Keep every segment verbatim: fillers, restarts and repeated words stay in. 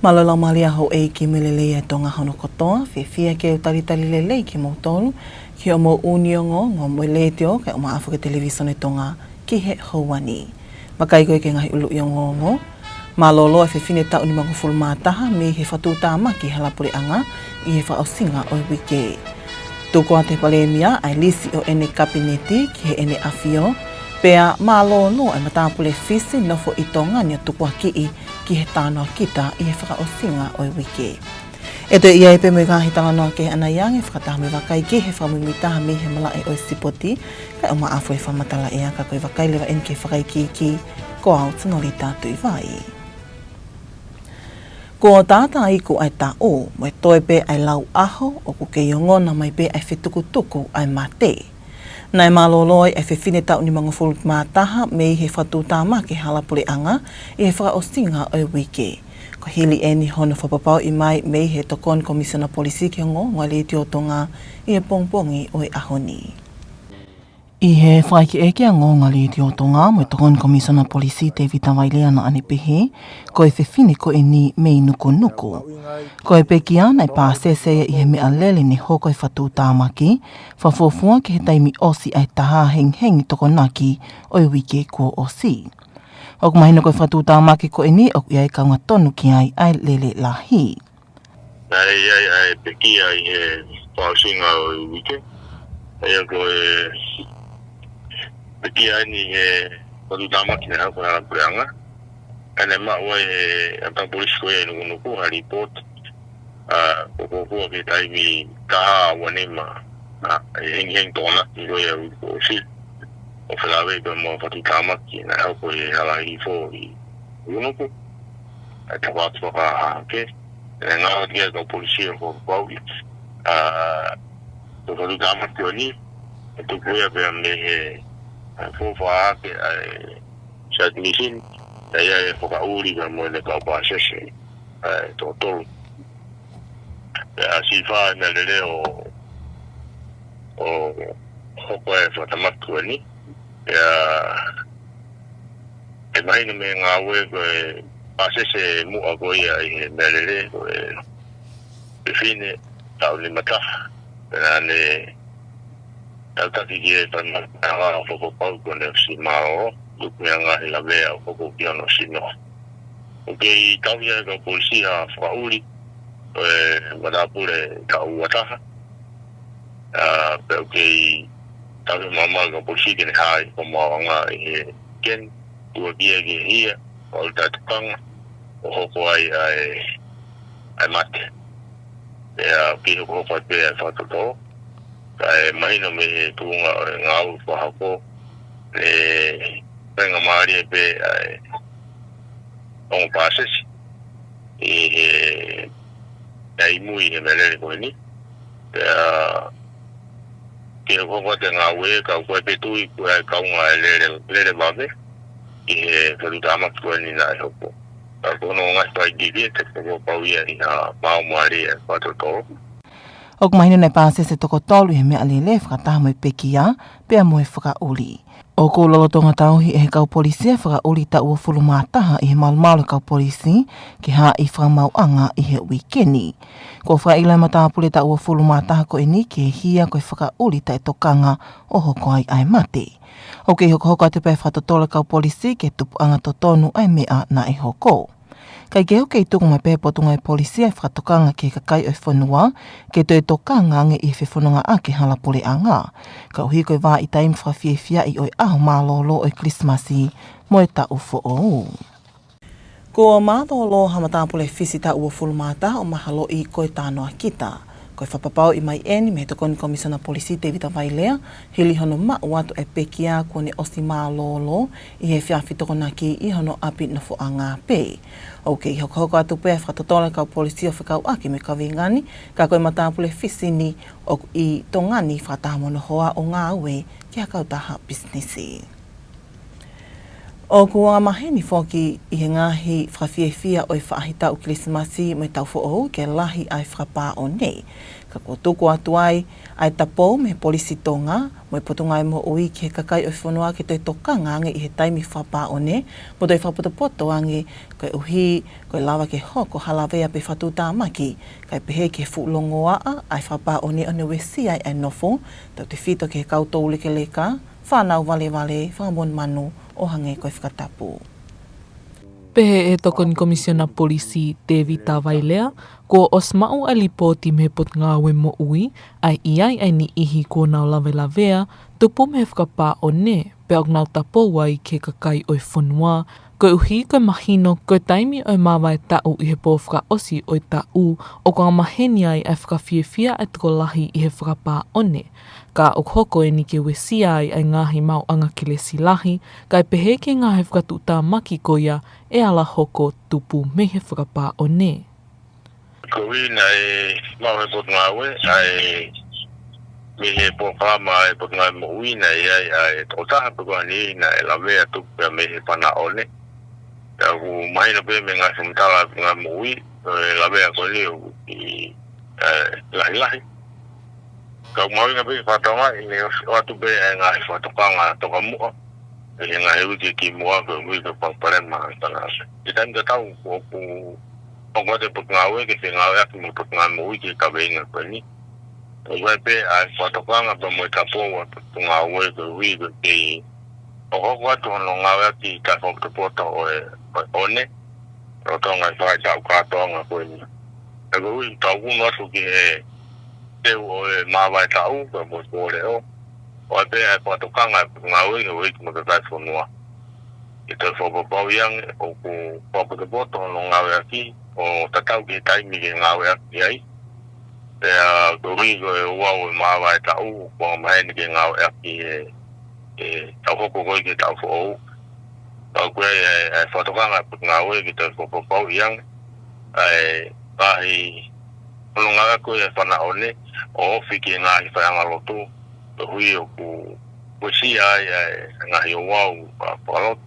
Mālō e laumālie ʻa houʻeiki mo e lelei ʻa Tonga hono kotoa, fiefia ke u talitali lelei kimoutolu ki hoʻomou ʻū ongoongo mo e Letiō kae ʻumaʻā foki e Televisone Tonga ki he houa ni. Vakai ko ē ki he ngaahi ʻuluʻi ongoongo. Mālōlō e fefine taʻu nimangofulu mā taha mei he fakatuʻutāmaki hala puleʻanga ʻi he fakaʻosinga ʻo e uike. Tuku atu ʻe he Palēmia ʻa e lisi ʻo ʻene Kapineti ki heʻene ʻAfio, pea mālōlō e matāpule Fisi nofo ʻi Tonga ni ʻo tukuakiʻi ki he tānoakita ʻi he fakaʻosinga ʻo e uike. ʻE toe ʻi ai pē mo e ngaahi talanoa kehe ʻanai ange, fakataha mo e vakai ki he fakamuimuitaha mei he malaʻe ʻo e sipoti, kae ʻumaʻā foki e fakamatala ʻea, ka ko e vakai leva eni ki he fakaikiiki, ko au Tonolita Tuʻivai. Kuo tātā iku ʻa e taʻu, mo e toe pē ʻa e lau ʻaho, ʻoku kei ongona mai pē ʻa e fetukutuku ʻa e mate. Naʻe mālōlō ai ʻa e fefine taʻu nimangofulu mā taha mei he fakatuʻutāmaki hala puleʻanga ʻi he fakaʻosinga ʻo e uike. Ko e hili eni hono fakapapauʻi mai mei he Tokoni Komisiona Polisi ki he Ongoongo ʻa e Letiō Tonga ʻi he pongipongi ʻo e ʻaho ni. ʻI he fakaʻekeʻeke ʻa e Ongoongo ʻa e Letiō Tonga mo e Tokoni Komisiona Polisi Tevita Vailea naʻa ne pehē, ko e fefine ko eni mei Nukunuku. Ko e pekia naʻe pāsese ia ʻi he meʻalele ne hoko e fakatuʻutāmaki, fakafuofua ki he taimi ʻosi ʻa e taha hengihengi Tokonaki ʻo e uike kuo ʻosi. ʻOku mahino ko e fakatuʻutāmaki ko eni ʻoku ʻi ai e kaunga tonu ki ai ʻa e lele lahi. Naʻe ʻi ai ʻa e pekia ʻi he fakaʻosinga ʻo e uike. ʻA ia ko e pekia eni ʻi he fakatuʻutāmaki naʻe hoko ʻi hala puleʻanga. Naʻe maʻu ai ʻe he ʻapi Polisi ko ia ʻi Nukunuku ha lipooti, ʻa, ko e fuofua ki he taimi taha ua nima, ʻa, ʻi he hengihengi Tokonaki ko ia ʻo e uike kuo ʻosi. ʻO felāveʻi pea mo e fakatuʻutāmaki naʻe hoko ʻi he hala hihifo ʻi Nukunuku. ʻA e tafaʻaki fakahahake. ʻE ngāue atu ki ai e kau polisi ʻo fakapapauʻi, ʻa, ko e fakatuʻutāmaki ko eni ʻe tuku ia pea mei he, ʻa, fakafoki hake ʻa e site mission, ʻa ia ʻe fakaʻuli pea mo ʻene kau pāsese, ʻa, ʻe toko tolu. Pea siʻi fai e meʻalele ʻo, ʻo hoko e fakatuʻutāmaki ko eni. Pea ʻe mahino mei he ngāue ko e pāsese muʻa ko ia ʻi he meʻalele ko e fefine taʻu nima taha. Pea naʻa ne tautaki ki he palopalema ʻo fakapapauʻi kuo ne ʻosi mālōlō, tuku mei he ngaahi lavea ʻoku hoko ki hono sino. ʻOku kei tauhi ʻe he kau polisi ha fakaʻuli ʻo e matāpule taʻu ua taha. ʻA, pea ʻoku kei tauhi maʻamaʻa e kau polisi ke ne haʻi ko maʻuʻanga ʻi he keni, tukuakiʻi ki he hia, fakaʻuli taʻetokanga, ʻo hoko ai ʻa e, ʻa e mate. Pea ʻoku kei hokohoko ai pē ʻa e fakatotolo. Kae mahino mei he tuʻunga ʻo e ngāue fakahoko, ʻe faingamālie pē ʻa e ongo pāsese ʻi he, ʻa e ʻi mui he meʻalele ko eni. Pea ke hokohoko atu e ngāue ka ʻoku ʻi ai pē tui ko e kaunga e lele, lele vave ʻi he fakatuʻutāmaki ko eni naʻe hoko. Ka ko hono ngaahi fakaʻikiki te fakapapauʻi ia ʻi ha maau mālie e fakatotolo. ʻOku mahino naʻe pāsese toko tolu ʻi he meʻalele fakataha mo e pekia, pea mo e fakaʻuli. ʻOku lolotonga tauhi ʻe he kau polisi e fakaʻuli taʻu uofulu mā taha ʻi he malumalu e kau polisi ke haʻi fakamaauʻanga ʻi he uike ni. Kuo fakaʻilo e matāpule taʻu uofulu mā taha ko eni ki he hia ko e fakaʻuli taʻetokanga ʻo hoko ai ʻa e mate. ʻOku kei hokohoko atu pē e fakatotolo e kau polisi ki he tupuʻanga totonu ʻa e meʻa naʻe hoko. Kae kehe ʻoku kei tuku mai pē ʻe he Potungāue Polisi e fakatokanga ki he kakai ʻo e fonua, ke toe tokanga ange ʻi he fefonongaʻaki e hala puleʻanga. Koeʻuhi ko e vahaʻa taimi fakafiefiaʻi ʻo e ʻaho mālōlō ʻo e Kilisimasi mo e taʻu foʻou. Kuo mālōlō ha matāpule Fisi taʻu uofulu mā taha ʻo mahaloʻi ko e tānoakita. Ko e fakapapauʻi mai eni mei he Tokoni Komisiona Polisi Tevita Vailea, hili hono maʻu atu e pekia kuo ne ʻosi mālōlō ʻi he efiafi Tokonaki ʻi hono ʻapi nofoʻanga pē. ʻOku kei hokohoko atu pē e fakatotolo e kau polisi ʻo fekauʻaki mo e kaveinga ni, ka ko e matāpule Fisi ni ʻoku ʻi Tonga ni fakataha mo hono hoa ʻo ngāue ki ha kautaha pisinisi. ʻOku angamaheni foki ʻi he ngaahi fakafiefia ʻo e faʻahitaʻu Kilisimasi mo e taʻu foʻou ke lahi ʻa e fakapāʻone. Ka kuo tuku atu ai ʻa e tapou mei he Polisi Tonga mo e Potungāue Moʻui ki he kakai ʻo e fonua ke toe tokanga ange ʻi he taimi fakapāʻone, mo toe fakapotopoto ange koeʻuhi ko e lava ke hoko ha lavea pe fakatuʻutāmaki, kae pehē ki he fuʻu longoaʻa ʻa e fakapāʻone ʻo ne uesia ai ʻa e nofo, tautefito ki he kau toulekeleka, fānau valevale, fanga monumanu, ʻo hangē ko e fakatapu. Pehē ʻe he Tokoni Komisiona Polisi Tēvita Vailea, kuo ʻosi maʻu ʻa e lipooti mei he Potungāue Moʻui, ʻa e ʻi ai ʻa e niʻihi kuo nau lavelavea, tupu mei he fakapāʻone, pea ʻoku nau tapou ai ki he kakai ʻo e fonua, koeʻuhi ko e mahino ko e taimi ʻo e māvae taʻu ʻi he pō fakaʻosi ʻo e taʻu, ʻoku angamaheni ai ʻa e fakafiefia ʻa e tokolahi ʻi he fakapāʻone. Ka ʻoku hoko eni ke uesia ai ʻa e ngaahi maʻuʻanga kelesi lahi, kae pehē ki he ngaahi fakatuʻutāmaki ko ia ʻe ala hoko tupu mei he fakapāʻone. Koeʻuhi naʻe maʻu ʻe he Potungāue ʻa e, mei he polokalama ʻa e Potungāue Moʻui naʻe ʻi ai ʻa e tokotaha pe ko e niʻihi naʻe lavea tupu pea mei he fānau ʻo ne. Pea ʻoku mahino pē mei he ngaahi fakamatala ʻa e Potungāue Moʻui, ʻo e lavea ko eni ʻoku ʻi, ʻe, lahilahi. Ka ʻoku mahuʻinga pē ke fakatokangaʻi naʻe ʻosi ʻoatu pē ʻa e ngaahi fakatokanga tokamuʻa ʻi he ngaahi uike kimuʻa koeʻuhi ko e palopalema ʻa e tangata. ʻI he taimi tatau ʻoku, ʻoku ʻoatu ʻe he Potungāue ke fengāueʻaki mo e Potungāue Moʻui ki he kaveinga ko eni. ʻOku ʻi ai pē ʻa e fakatokanga pea mo e tapou ʻa e Potungāue koeʻuhi ko e kei hokohoko atu hono ngāueʻaki taʻefakapotopoto ʻo e, ʻo e ʻone, lolotonga e faʻahitaʻu kātoanga ko eni. Pea koeʻuhi tau unu atu ki he teu ʻo e māvae taʻu, pea mo e pō leʻo, ʻoku ʻi ai pē ʻa e fakatokanga ʻa e Potungāue ke ueʻi mo e kakai e fonua ke toe fakapapauʻi ange ʻoku fakapotopoto hono ngāueʻaki, ʻo tatau ki he taimi ke ngāueʻaki ai. Pea koeʻuhi ko e ouau ʻo e māvae taʻu, ʻoku angamaheni ke ngāueʻaki ʻi he, ʻe, taʻu hoko ko ē ki he taʻu foʻou. Ka ʻoku ʻi ai ʻa e, ʻa e fakatokanga ʻa e Potungāue ke toe fakapapauʻi ange ʻa e ngaahi, hono ngāueʻaki ʻa e fānau ʻo ne, ʻo ofi ki he ngaahi faiʻanga lotu, koeʻuhi ʻoku uesia ai ʻa e ngaahi ouau fakalotu,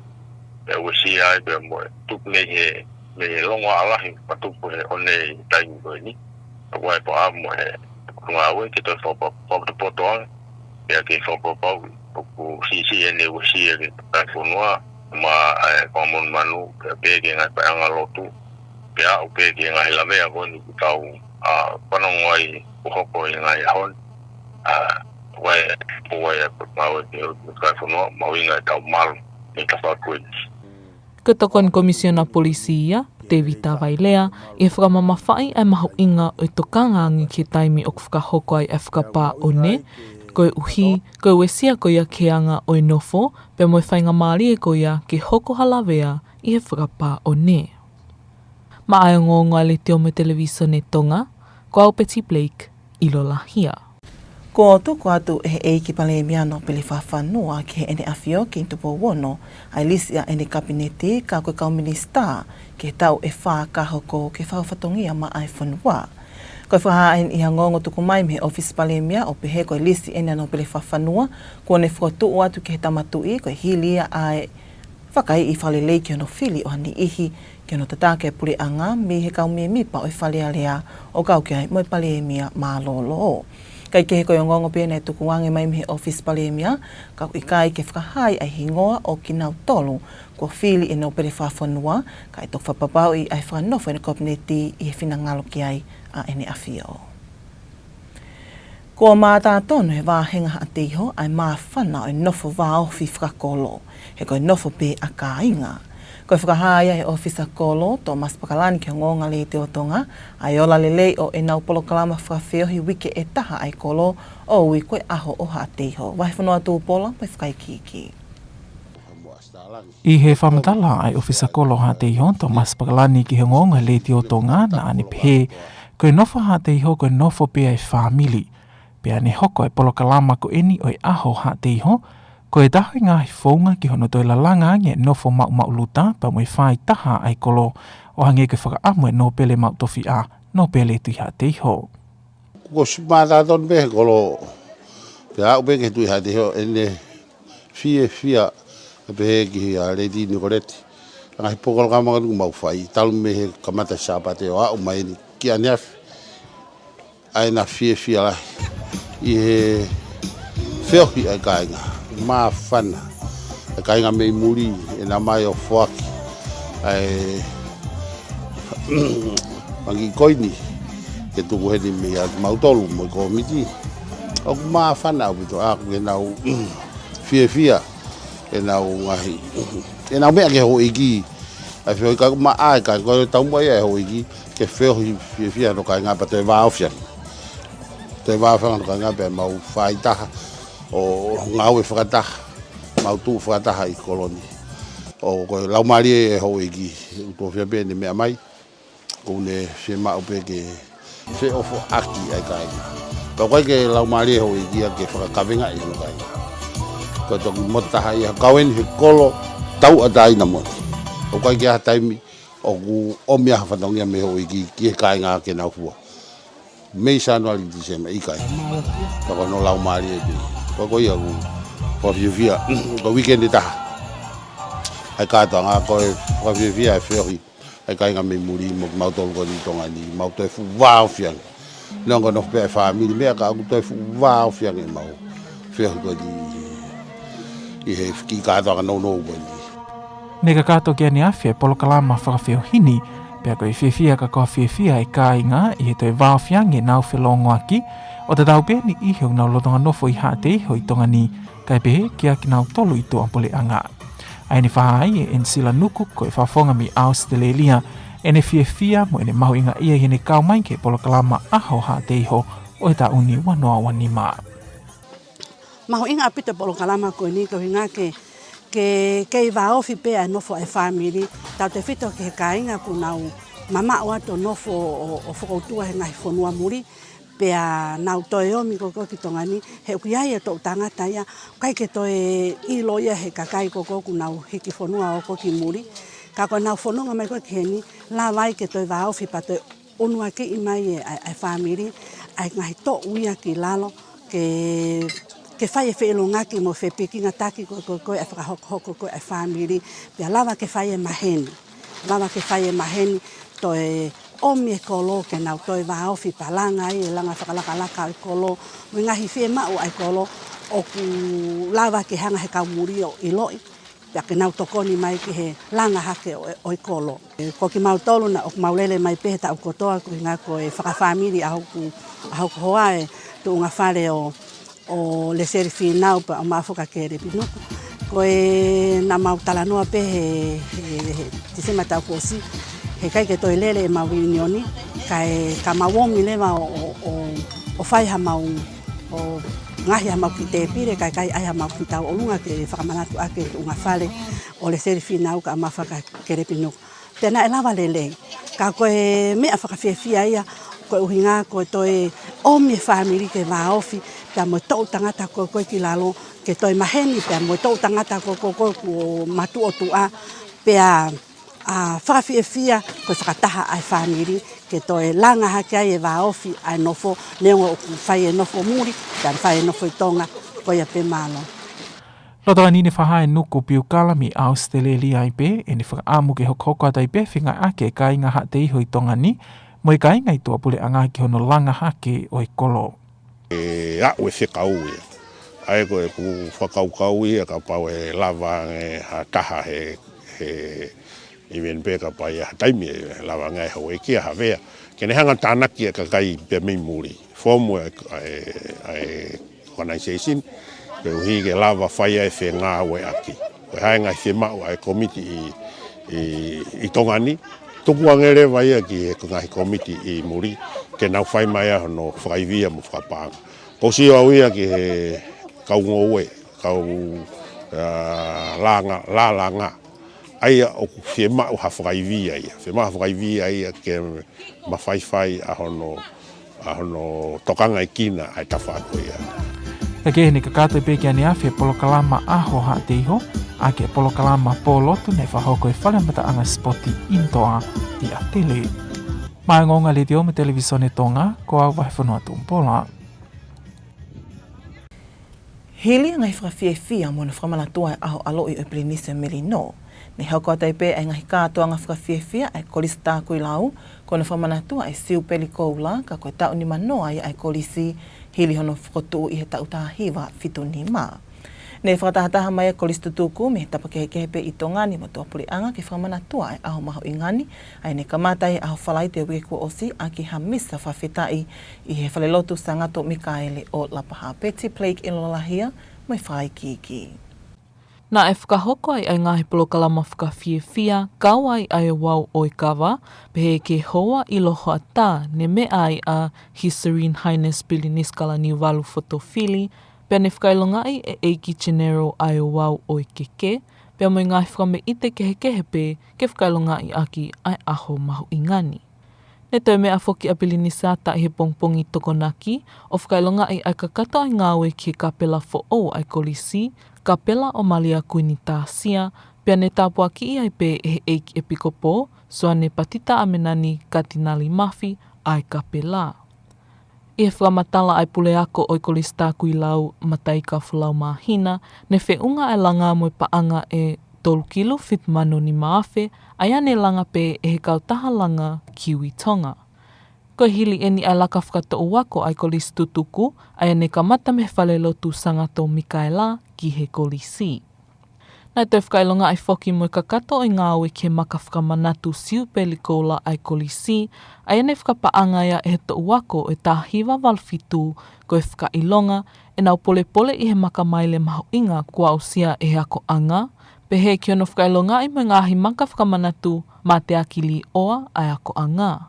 pea uesia ai pea mo e tupu mei he, mei he longoaʻa lahi ʻoku tupu he ʻone ʻi he taimi ko eni. ʻOku ʻi ai e fakaʻamu ʻa e Potungāue ke toe faka-, fakapotopoto ange, pea ke fakapapauʻi ʻoku siʻisiʻi ʻene uesia ki he kakai e fonua, mo e fanga monumanu, pea pehē ki he ngaahi faiʻanga lotu, pea aʻu pē ki he ngaahi lavea ko eni ʻoku tau, ʻa, fanongo ai ʻoku hoko ʻi he ngaahi ʻaho ni. ʻA, ʻoku ʻi ai, ʻoku ʻi ai e Potungāue ki he kakai e fonua, mahuʻinga ʻetau malu mei he tafaʻaki ko eni. Ko e Tokoni Komisiona Polisi ia, Tēvita Vailea, ʻi he fakamamafaʻi ʻa e mahuʻinga ʻo e tokanga ange ki he taimi ʻoku fakahoko ai ʻa e fakapāʻone, koeʻuhi ko e uesia ko ia ki he anga ʻo e nofo, pea mo e faingamālie ko ia ke hoko ha lavea ʻi he fakapāʻone. Maʻa e ongoongo ʻa e Letiō mo e Televīsone Tonga, ko au Betty Blake, ʻIlolahia. Kuo tuku atu ʻe he ʻEiki Palēmia Nōpele Fakafanua ki heʻene ʻAfio Kingi Tupou Ono ʻa e lisi ʻa ʻene Kapineti, ka ko e kau minisitā ki he taʻu ʻe fā ka hoko ke fakafatongia maʻa e fonua. Ko e fakahā ʻeni ʻi ha ongoongo tuku mai mei he ʻOfisi Palēmia ʻo pehē ko e lisi ʻeni ʻa Nōpele Fakafanua kuo ne fokotuʻu atu ki he Tama Tuʻi, ko e hili ia ʻa e fakaiʻi fakalelei ki hono fili ʻo ha niʻihi ki hono tataki e puleʻanga mei he kau mēmipa ʻo e Fale Alea ʻo kau ki ai mo e Palēmia mālōlō. Kae kehe, ko e ongoongo pē naʻe tukuange mai mei he ʻOfisi Palēmia, ka ʻoku ʻikai ke fakahā ʻa e hingoa ʻo kinautolu kuo fili ʻe Nōpele Fakafanua, kae toki fakapapauʻi ʻa e fakanofo ʻene Kapineti ʻi he finangalo ki ai ʻa ʻene ʻAfio. Kuo mātā tonu he vāhenga Haʻateiho ʻa e māfana ʻo e nofo vāofi fakakolo, he ko e nofo pē ʻa kāinga. Ko e fakahā ia ʻe he ʻOfisa Kolo, Tōmasi Pakalani, ki he Ongoongo ʻa e Letiō Tonga, ʻa e ola lelei ʻo ʻenau polokalama fakafeohi uike ʻe taha ʻa e kolo, ʻo ui ko e ʻAho ʻo Haʻateiho. Vahefonua Tupola mo e fakaikiiki. ʻI he fakamatala ʻa e ʻOfisa Kolo Haʻateiho, Tōmasi Pakalani, ki he Ongoongo ʻa e Letiō Tonga, naʻa ne pehē, ko e nofo Haʻateiho ko e nofo pē ʻa e fāmili. Pea ne hoko e polokalama ko eni ʻo e ʻAho Haʻateiho, ko e taha e ngaahi founga ki hono toe lalanga ange e nofo maʻumaʻuluta pea mo e fāitaha ʻa e kolo, ʻo hangē ko e fakaʻamu ʻa e Nōpele Maʻu Tofiʻa, Nōpele Tuʻi Haʻateiho. Kuo ʻosi mātā tonu pē he kolo, pea aʻu pē ki he Tuʻi Haʻateiho ʻene fiefia Pehē ki he ʻa Lady Nicolette, ʻa e ngaahi polokalama ʻoku mau fai, talu mei he kamata Sāpate ʻo aʻu mai eni ki ʻaneafi, ʻa ʻena fiefia lahi ʻi he feohi ʻa e kāinga. Māfana ʻa e kāinga mei muli, ʻena mai ʻo foaki ʻa e mangi koini ke tuku heni mei ʻa kimautolu mo e kōmiti. ʻOku māfana ʻaupito ʻaku ke nau fiefia ʻenau ngaahi, ʻenau meʻa ki he houʻeiki. ʻA e feohi ka ʻoku maʻa ʻa e kāinga, ko e taumuʻa ia ʻa e houʻeiki ke feohi fiefia hono kāinga pea toe vāofi ange. Toe vāofi ange hono kāinga pea mau fai taha ʻo ngāue fakataha, mau tuʻu fakataha ʻi kolo ni. ʻO ko e laumālie ʻa e houʻeiki, ʻoku tofia pē ʻene meʻa mai, ʻoku ne fiemaʻu pē ke feʻofoʻaki ʻa e kāinga. Ka ʻoku ʻikai ke laumālie ʻa e houʻeiki ia ke fakakavengaʻi hono kāinga. Ko e toki motu taha ia, kau eni he kolo tauʻatāina moʻoni. ʻOku ʻikai ke ʻi ai ha taimi ʻoku ʻomi ai ha fatongia mei he houʻeiki ki he kāinga ke nau fua. Mei Sānuali ki Tīsema, ʻikai. Ka ko hono laumālie pē. Ko, ko ia ʻoku fakafiefia, ko e weekend ʻe taha ʻa e kātoanga, ko e fakafiefia ʻa e feohi ʻa e kāinga mei muli mo kimautolu ko eni ʻi Tonga ni, mau toe fuʻu vāofi ange. Neongo ʻoku nofo pē ʻa e fāmili mei ʻapi ka ʻoku toe fuʻu vāofi ange ʻemau feohi ko eni ʻi he kiʻi kātoanga nounou ko eni. Ne kakato ki ʻaneafi ʻa e polokalama fakafeohi ni, pea ko e fiefia ka ko e fiefia ʻa e kāinga ʻi he toe vāofi ange ʻenau felōngoaki, ʻo tatau pē eni ʻi heʻenau lolotonga nofo ʻi Haʻateiho ʻi Tonga ni, kae pehē kia kinautolu ʻi tuʻapuleʻanga. ʻA ʻene fakahā ʻe ʻEnisila Nuku, ko e fakafofonga mei ʻAositelēlia, ʻene fiefia mo ʻene mahuʻingaʻia ʻi heʻene kau mai ki he polokalama ʻAho Haʻateiho ʻo e taʻu ni ua noa ua nima. Mahuʻinga ʻaupito e polokalama ko eni koeʻuhinga ke, ke kei vāofi pē ʻa e nofo ʻa e fāmili, tautefito ki he kāinga ʻoku nau mamaʻo atu ʻo nofo ʻo, ʻo fokoutua he ngaahi fonua muli, pea nau toe ō mai ko ē ki Tonga ni, he ʻoku ʻi ai e toʻu tangata ia ʻoku ʻikai ke toe ʻilo ia he kakai ko ē ʻoku nau hiki fonua ʻo ō ko ē ki muli. Ka ko ʻenau fononga mai ko ē ki heni, lava ai ke toe vāofi pea toe ʻunuakiʻi mai ʻe, ʻa e, ʻa e fāmili ʻa e ngaahi toʻu ia ki lalo, ke, ke fai e feʻilongaki mo e fepikingataki ko ē, ko ē, ko ē ʻa e fakahokohoko ko ē ʻa e fāmili, pea lava ke fai e maheni. Lava ke fai e maheni, toe ʻomi e kolo ke nau toe vāofi pea langa ai e langa fakalakalaka ʻo e kolo, mo e ngaahi fiemaʻu ʻa e kolo ʻoku lava ke hanga he kau muli ʻo ʻiloʻi, pea ke nau tokoni mai ki he langa hake ʻo, ʻo e kolo. Ko kimautolu naʻa mau lele mai pē he taʻu kotoa koeʻuhinga ko e fakafāmili ʻa hoku, ʻa hoku hoa, e tuʻunga fale ʻo, ʻo Leseli Fīnau pea ʻo Maʻafuka Kelepi Nuku. Ko e naʻa mau talanoa pē he, he, he Tīsema taʻu kuo ʻosi, he ʻikai ke toe lele ʻemau reunion ni, kae ka mau ōmi leva ʻo, ʻo, ʻo, ʻo fai hamau, ʻo ngaohi hamau kiʻi tēpile, kae ʻikai ʻai hamau kiʻi tauʻolunga ke fakamanatu ʻaki e tuʻunga fale ʻo Leseli Fīnau kae ʻumaʻā Maʻafuka Kelepi Nuku. Pea naʻe lava lelei. Ka ko e meʻa fakafiefia ia, ko e ʻuhinga ko e toe ʻomi e fāmili ke vāofi, pea mo e toʻu tangata ko ē, ko ē ki lalo, ke toe maheni, pea mo e toʻu tangata ko ē, ko ē, ko ē kuo matuʻotuʻa, pea, ʻa, fakafiefia ko e fakataha ʻa e fāmili, ke toe langa hake ai e vāofi ʻa e nofo, neongo ʻoku fai e nofo muli, pea fai e nofo ʻi Tonga, ko ia pē, mālō. Lolotonga ʻene fakahā ʻe Nuku Piukala mei ʻAositelēlia ai pē ʻene fakaʻamu ke hokohoko atu ai pē fengāueʻaki e kāinga Haʻateiho ʻi Tonga ni, mo e kāinga ʻi tuʻapuleʻanga ki hono langa hake ʻo e kolo. ʻE aʻu e fekau ia. ʻA ia ko ʻeku fakakaukau ia kapau ʻe lava ange ha taha he, he ʻi Venipeka pea ʻi ha taimi ʻe lava ange ʻe he houʻeiki ʻa Havea ke ne hanga ʻo tānaki e kakai pea mei muli. Foomu e, ʻa e, ʻa e organization, koeʻuhi ke lava fai ai e fengāueʻaki. Ko e hā e ngaahi fiemaʻu ʻa e kōmiti ʻi, ʻi, ʻi Tonga ni, tuku ange leva ia ki he ngaahi kōmiti ʻi muli, ke nau fai mai ai hono fakaivia mo fakapaʻanga. Ko e sio au ia ki he kau ngoue, kau, ʻa, langa, lālanga. ʻA ia ʻoku fiemaʻu ha fakaivia ia. Fiemaʻu ha fakaivia ia ke mafaifai ʻa hono, ʻa hono tokangaʻi kina ʻa e tafaʻaki ko ia. Kae kehe, ne kakato pē ki ʻaneafi e polokalama ʻAho Haʻateiho, ʻaki e polokalama pōlotu ne fakahoko ʻe he Fale Mataʻanga Sipoti ʻi Noa, Tiʻatele. Maʻá e ongoongo ʻa e Letiō mo e Televīsone Tonga, ko au Vahefonua Tupola. Hili e ngaahi fakafiefia mo hono fakamanatua e ʻaho ʻaloʻi ʻo e Pilinisi ʻo Melino, ne hoko atu ai pē ʻa e ngaahi kātoanga fakafiefia ʻa e Kolisi Takuilau, ko hono fakamanatua e Siupeli Koula, ka ko e taʻu nimanoa ia ʻa e kolisi, hili hono fokotuʻu ʻi he taʻu taha hiva fitu nima. Ne fakatahataha mai e Kolisi Tutuku mei he tapa kehekehe pē ʻi Tonga ni mo tuʻapuleʻanga ke fakamanatua e ʻaho mahuʻinga ni, ʻa ia ne kamata he ʻaho Falaite uike kuo ʻosi ʻaki ha misa fakafetaʻi ʻi he Falelotu Sangato Mikaele ʻo Lapaha. Peti Blake ʻIlolalahia mo e fakaikiiki. Naʻe fakahoko ai ʻa e ngaahi polokalama fakafiefia, kau ai ʻa e ouau ʻo e kava, pehē ki he hoa ʻi Lohoʻatā, ne meʻa ai ʻa His Serene Highness Pilinisi Kalaniuvalu Fotofili, pea ne fakaʻilongaʻi ʻe he ʻEiki General ʻa e ouau ʻo e keke, pea mo e ngaahi fakameʻite kehekehe pē ke fakaʻilongaʻi ʻaki ʻa e ʻaho mahuʻinga ni. Ne toe meʻa foki ʻa Pilinisata ʻi he pongipongi Tokonaki, ʻo fakaʻilongaʻi ʻa e kakato ʻa e ngāue ki he kapela foʻou ʻa e kolisi, Kapela ʻo Malia Kuini Tasia, pea ne tāpuakiʻi ai pē ʻe he ʻEiki ʻEpikopō, Soane Patita ʻAmenani Katinali Mafi, ʻa e kapela. ʻI he fakamatala ʻa e puleako ʻo e Kolisi Takuilau, Mataika Fulaumāhina, ne feʻunga ʻa e langa mo e paʻanga ʻe tolu kilu fitu mano nima afe, ʻa ia ne langa pē ʻe he kautaha langa Kiwi Tonga. Ko e hili eni ʻa e laka fakatoʻu ako ʻa e Kolisi Tutuku, ʻa ia ne kamata mei he Falelotu Sangato Mikaele ki he kolisi. Naʻe toe fakaʻilongaʻi foki mo e kakato ʻo e ngāue ki he maka fakamanatu Siupeli Koula ʻa e kolisi, ʻa ia ne fakapaʻanga ia ʻe he toʻu ako ʻo e taha hiva valu fitu, ko e fakaʻilonga ʻenau polepole ʻi he maka maile mahuʻinga kuo aʻusia ʻe he akoʻanga, pehē ki hono fakaʻilongaʻi mo e ngaahi maka fakamanatu mateaki līʻoa ʻa e akoʻanga.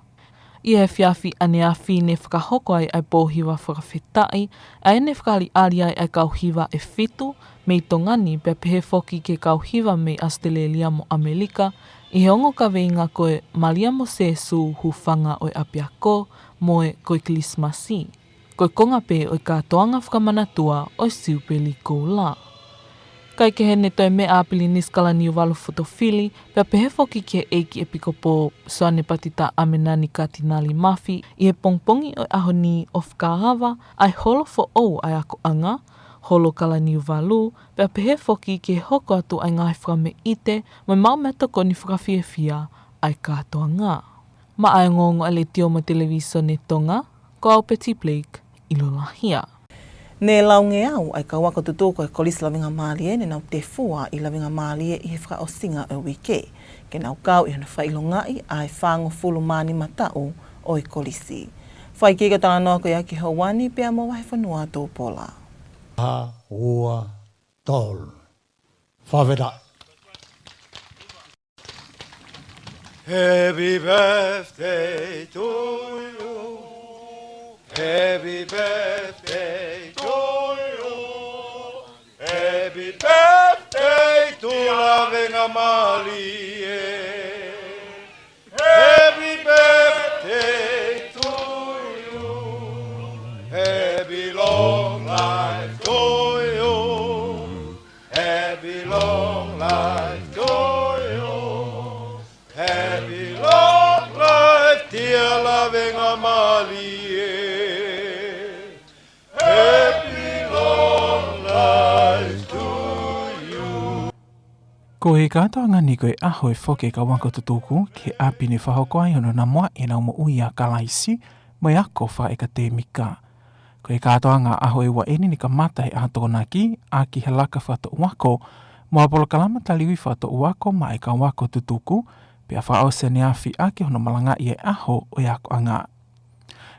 ʻI he efiafi ʻaneafi ne fakahoko ai ʻa e pō hiva fakafetaʻi, ʻa ia ne fakaʻaliʻali ai ʻa e kau hiva ʻe fitu mei Tonga ni, pea pehē foki ki he kau hiva mei ʻAositelēlia mo ʻAmelika, ʻi he ongo kaveinga ko e Malia mo Sēsū, Hūfanga ʻo e ʻApiako, mo e Ko e Kilisimasi. Ko e konga pē ʻo e kātoanga fakamanatua ʻo e Siupeli Koula. Kae kehe, ne toe meʻa ʻa Pilinisi Kalaniuvalu Fotofili, pea pehē foki ki he ʻEiki ʻEpikopō Soane Patita ʻAmenani Katinali Mafi, ʻi he pongipongi ʻo e ʻaho ni, ʻo fakaava ʻa e holo foʻou ʻa e akoʻanga, Holo Kalaniuvalu, pea pehē foki ki he hoko atu ʻa e ngaahi fakameʻite mo e maʻu meʻatokoni fakafiefia ʻa e kātoanga. Maʻa e ongoongo ʻa e Letiō mo e Televīsone Tonga, ko au Peti Blake ʻIlolalahia. Ne laungeau ʻa e kau ako tutuku ʻa e Kolisi Lavengamālie ne nau tefua ʻi Lavengamālie ʻi he fakaʻosinga ʻo e uike, ke nau kau ʻi hono fakaʻilongaʻi ʻa e fāngofulu mā nima taʻu ʻo e kolisi. Fakaikiiki ʻo e talanoa ko ia ki he houa ni pea mo Vahefonua Tupola. Taha, ua, tolu. Fakafetaʻi. Happy birthday to you. Happy birthday to you. Happy birthday to Lavengamālie. Happy birthday to you. Happy long life to you. Happy long life to you. Happy long life, dear Lavengamālie. Happy long life to you. Ko e kātoanga ni ko e ʻaho ʻe foki e kau ako tutuku ki he ʻapi ne fakahoko ai hono namuaʻi ʻenau moʻui ʻia Kalaisi mo e ako fakaʻekatēmika. Ko e kātoanga ʻaho ʻe ua eni ne kamata he ʻaho Tokonaki ʻaki ha laka fakatoʻu ako mo ha polokalama taliui fakatoʻu ako maʻa e kau ako tutuku, pea fakaʻosi ʻaneafi ʻaki hono malangaʻi e ʻaho ʻo e akoʻanga.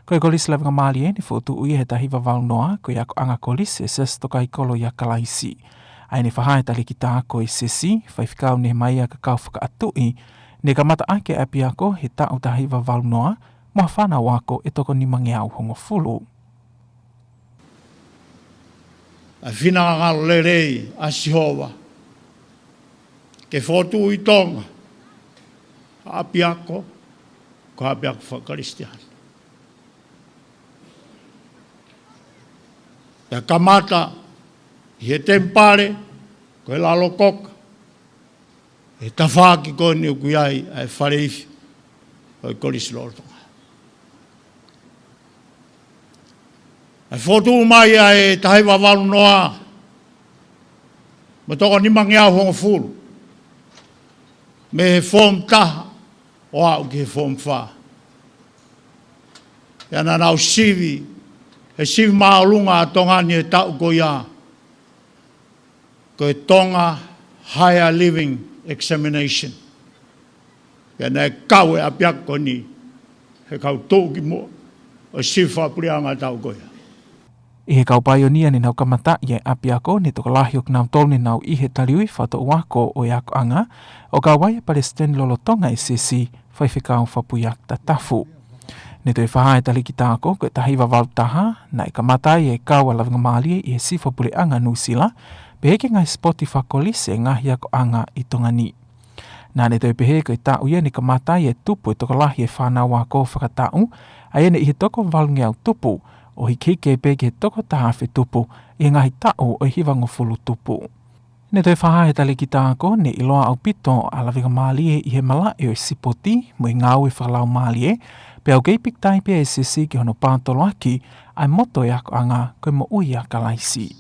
Ko e Kolisi Lavengamālie ne fokotuʻu ia he taha hiva valu noa, ko e akoʻanga kolisi ʻa e Siasi Tokaikoló ʻia Kalaisi. ʻA ia ne fakahā ʻe he talēkita ako ʻo e siasi, Faifekau Nehemaia Kakau Fakaʻatuʻi, ne kamata ʻaki e ʻapiako he taʻu taha hiva valu noa, mo ha fānau ako ʻe toko nimangeau hongofulu. ʻA e finangalo lelei ʻa Sihova ke fokotuʻu ʻi Tonga ha ʻapiako, ko ha ʻapiako faka-Kalisitiane. Pea kamata ʻi he temipale ko e Lalokoka, he tafaʻaki ko eni ʻoku ʻi ai ʻa e fale ifi ʻo e Kolisi lolotonga. ʻA e fokotuʻu mai ʻa e taha hiva valu noa, Mo e toko nimangeau hongofulu mei he form taha ʻo aʻu ki he form fā. Pea naʻa nau sivi, he sivi māʻolunga ʻa Tonga ni he taʻu ko ia, ko e Tonga Higher Leaving Examination. Pea naʻe kau e ʻapiako ni he kau tuʻukimuʻa ʻo e sivi fakapuleʻanga taʻu ko ia. ʻI he kau paionia ne nau kamataʻi e ʻapiako, ne tokolahi ʻo kinautolu ne nau ʻi he taliui fakatoʻu ako ʻo e akoʻanga, ʻo kau ai e palesiteni lolotonga e S S C, Faifekau Fapuiaki Tatafu. Ne toe fakahā ʻe he talēkita ako, ko e taha hiva valu taha, naʻe kamata ai e kau ʻa Lavengamālie ʻi he sivi fakapuleʻanga Nuʻusila, pehē ki he ngaahi sipoti fakakolisi e ngaahi akoʻanga ʻi Tonga ni. Naʻa ne toe pehē ko e taʻu ia ne kamata ai e tupu e tokolahi e fānau ako fakataʻu, ʻa ia ne ʻi he toko valungeau tupu, ʻo hikihiki pē ki he toko taha afe tupu ʻi he ngaahi taʻu ʻo e hivangofulu tupu. Ne toe fakahā ʻe he talēkita ako, ne ʻiloa ʻaupito ʻa Lavengamālie ʻi he malaʻe ʻo e sipoti mo e ngāue fakalaumālie, pea ʻoku kei pikitai pē ʻa e S S C ki hono pātoloaki ʻa e moto e akoʻanga, ko e moʻui ʻia Kalaisi.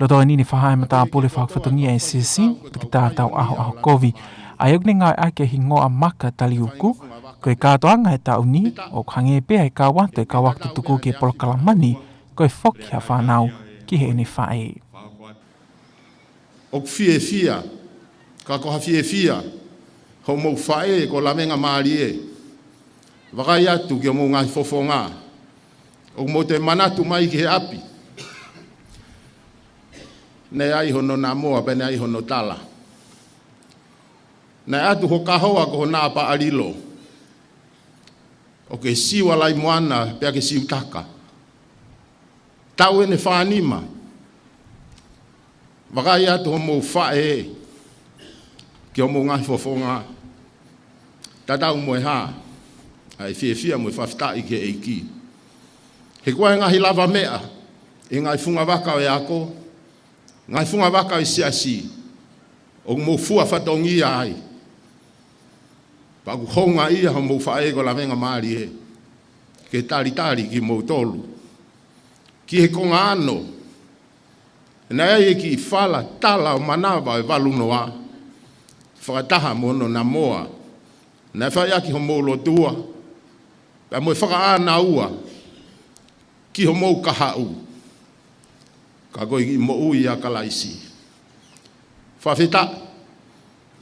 Lolotonga ʻeni ne fakahā ʻe he matāpule fakafatongia ʻa e S S C, Toketā Tauʻaho ʻAhokovi, ʻa ia ʻoku ne ngāueʻaki e hingoa Maka Taliuku, ko e kātoanga e taʻu ni, ʻoku hangē pē ʻa e kau atu e kau ako tutuku ki he polokalama ni, ko e foki ha fānau ki heʻene faʻē. ʻOku fiefia, ka ko ha fiefia hoʻomou faʻē ko Lavengamālie. Vakai atu ki hoʻomou ngaahi fofonga. ʻOku mou toe manatu mai ki he ʻapi. Naʻe ʻi ai hono namoa pea naʻe ʻi ai hono tala. Naʻe ʻatu ho kahoa ko ho napaʻalilo. ʻO ke siu ʻa Laimoana pea ke siu taka. Taʻu ʻeni ʻe fānima. Vakai atu hoʻomou faʻē ki hoʻomou ngaahi fofonga. Tatau mo e hā, ʻa e fiefia mo e fakafetaʻi ki he ʻEiki. He ko e ngaahi lavameʻa ʻi he ngaahi fungavaka ʻo e ako, ngaahi fungavaka ʻo e siasi, ʻoku mou fua fatongia ai. Pea ʻoku houngaʻia hoʻomou faʻē ko Lavengamālie ke talitali kimoutolu. Ki he konga ano, naʻe ʻi ai e kiʻi fala tala ʻo manava ʻo e valu noa, fakataha mo hono namoa. Naʻe fai ʻaki hoʻomou lotua, pea mo e fakaʻānaua ki hoʻomou kahaʻu. Ka ko e kiʻi moʻui ʻia Kalaisi. Fakafetaʻi,